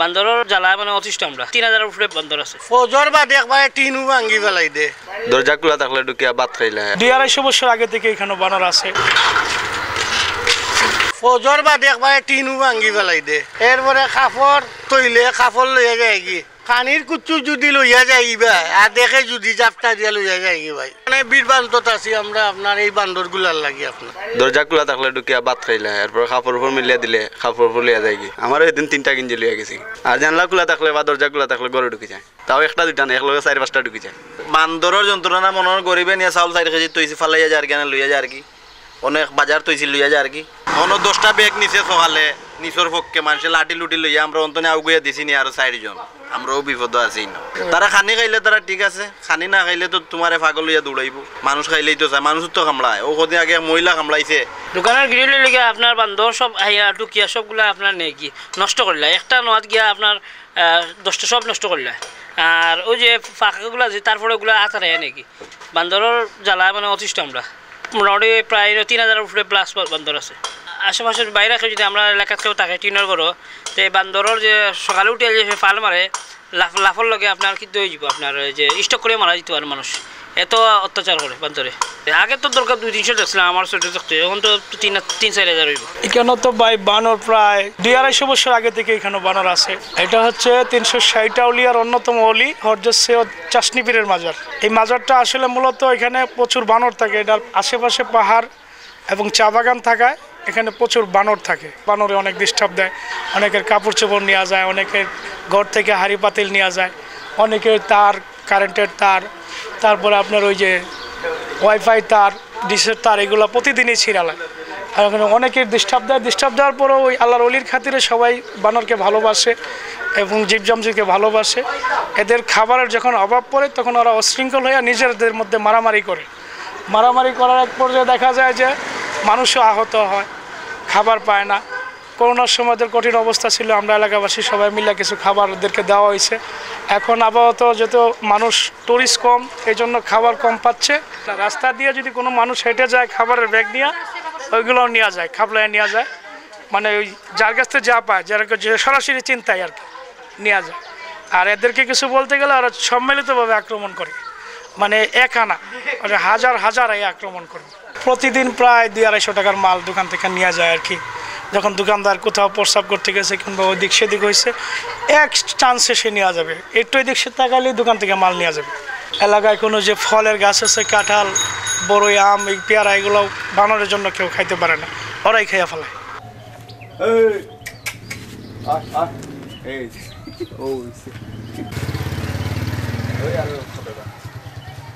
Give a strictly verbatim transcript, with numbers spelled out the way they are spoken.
বান্দরর জ্বালায় মানে অতিষ্ঠ আমরা। তিন হাজার উপরে বান্দর আছে। ফজর বাদে একবারে টিনও ভাঙ্গি ফেলাই দে। দরজা খোলা থাকলে ঢুকিয়া ভাত খাইলা। দুই আড়াইশো বছর আগে থেকে এখানে বানর আছে। ফজর বাদে একবারে টিনও ভাঙ্গি ফেলাই দে। এরপরে কাপড় তইলে কাপড় লইয়া যায়গি। খানির কুচ্চু যদি লইয়া যাইবা, আর দেখে যদি জাপটা দিয়া লইয়া যায়গি ভাই। মানে বিভ্রান্তত আছি আমরা আপনার এই বান্দরগুলার লাগি আপনার। দরজা খোলা থাকলে ঢুকিয়া ভাত খাইলা, এরপর কাপড় উপর মিলিয়া দিলে কাপড় উপর লইয়া যায়গি। আমারও এদিন তিনটা গেঞ্জি লইয়া গেছি। আর জানলা খোলা থাকলে বা দরজা খোলা থাকলে ঘরে ঢুকি যায়। তাও একটা দুইটা না, এক লগে চাইর পাঁচটা ঢুকি যায়। বান্দরর যন্ত্রণা মনে অয় গরিবে নিয়া চাউল চাইর কেজি তৈছি ফালাইয়া যারগি, আনে লইয়া যারগি। অনেক বাজার তৈছি লইয়া যারগি। অনো দশটা ব্যাগ নিছে সকালে, নিচর পক্ষে মানষে লাঠি লুঠি লইয়া আমরা অন্তনে আউগুইয়া দিছি নি আরো চাইরজন। আমরাও বিপদো আছি ইনো। তারা খানি খাইলে তারা ঠিক আছে, খানি না খাইলে তো তুমারে পাগল লইয়া দৌড়াইবো। মানুষ খাইলেই তো চায়, মানুষ তো কামড়ায়। ও কদিন আগে এক মহিলা কামড়াইছে। দোকানর গিরিল লইয়া আপনার বান্দর সব আইয়া ঢুকিয়া সবগুলা আপনার নেগি নষ্ট করিলা। একটা নোয়াত গিয়া আপনার, আহ, দশটা সব নষ্ট করিলা। আর ওই যে ফাঁকাগুলা আছে, তারপরে ওগুলা আতারে নেগি। বান্দরর জ্বালায় মানে অতিষ্ঠ আমরা। মোটামুটি প্রায় তিন হাজার উপরে প্লাস বান্দর আছে। আশেপাশের বাইরে কেউ যদি আমরা এলাকাত কেউ থাকে, টিনর ঘরো, তে বান্দরর যে সকালে উঠে যে ফাল মারে, লাফ-, লাফর লগে আপনার কিন্তু হয়ে যাবো, আপনার ওই যে স্ট্রোক করে মারা যেতে পারে মানুষ, এত অত্যাচার করে বান্দরে। আগে তো দরকার দুই তিনশো দেখছিলাম আমার ছোট থাকতে, এখন তো তিন, তিন চার হাজার হইব। এখানে তো ভাই বানর প্রায় দুই আড়াইশো বছর আগে থেকে এখানে বানর আছে। এটা হচ্ছে তিনশো ষাট আউলিয়ার অন্যতম অলি হজরত সৈয়দ চাশনি পীরের মাজার। এই মাজারটা আসলে মূলত এখানে প্রচুর বানর থাকে, এটার আশেপাশে পাহাড় এবং চা বাগান থাকায় এখানে প্রচুর বানর থাকে। বানরে অনেক ডিস্টার্ব দেয়, অনেকের কাপড় চোপড় নেওয়া যায়, অনেকের ঘর থেকে হাঁড়ি পাতিল নেওয়া যায়, অনেকের তার, কারেন্টের তার, তারপরে আপনার ওই যে ওয়াইফাই তার, ডিশের তার, এগুলো প্রতিদিনই ছিঁড়ালায়। আর ওখানে অনেকের ডিস্টার্ব দেয়। ডিস্টার্ব দেওয়ার পরেও ওই আল্লাহর অলির খাতিরে সবাই বানরকে ভালোবাসে এবং জীবজন্তুকে ভালোবাসে। এদের খাবারের যখন অভাব পড়ে, তখন ওরা উশৃঙ্খল হয়ে নিজেদের মধ্যে মারামারি করে। মারামারি করার এক পর্যায়ে দেখা যায় যে মানুষও আহত হয়, খাবার পায় না। করোনার সময় ওদের কঠিন অবস্থা ছিল, আমরা এলাকাবাসী সবাই মিলে কিছু খাবার ওদেরকে দেওয়া হয়েছে। এখন আপাতত যেহেতু মানুষ, টুরিস্ট কম, এই জন্য খাবার কম পাচ্ছে। রাস্তা দিয়ে যদি কোনো মানুষ হেঁটে যায় খাবারের ব্যাগ নিয়ে, ওইগুলোও নেওয়া যায়, খাবলায় নেওয়া যায়। মানে ওই যার কাছ থেকে যা পায়, যার কাছে যে সরাসরি চিন্তায় আর কি নেওয়া যায়। আর এদেরকে কিছু বলতে গেলে ওরা সম্মিলিতভাবে আক্রমণ করে, মানে এক আনা, মানে হাজার হাজার এই আক্রমণ করে। প্রতিদিন প্রায় দুই আড়াইশো টাকার মাল দোকান থেকে নেওয়া যায় আর কি। যখন দোকানদার কোথাও প্রস্রাব করতে গেছে কিংবা ওদিক সেদিক হয়েছে, এক চান্সে সে নেওয়া যাবে, একটু এদিক সে তাকালেই দোকান থেকে মাল নেওয়া যাবে। এলাকায় কোনো যে ফলের গাছ আছে, কাঁঠাল, বড়ই, আম, এই পেয়ারা, এগুলো বানরের জন্য কেউ খাইতে পারে না, ওরাই খাইয়া ফেলায়। এই, আয়, আয়। এই যে, ও, ওই যে। ওই আরো।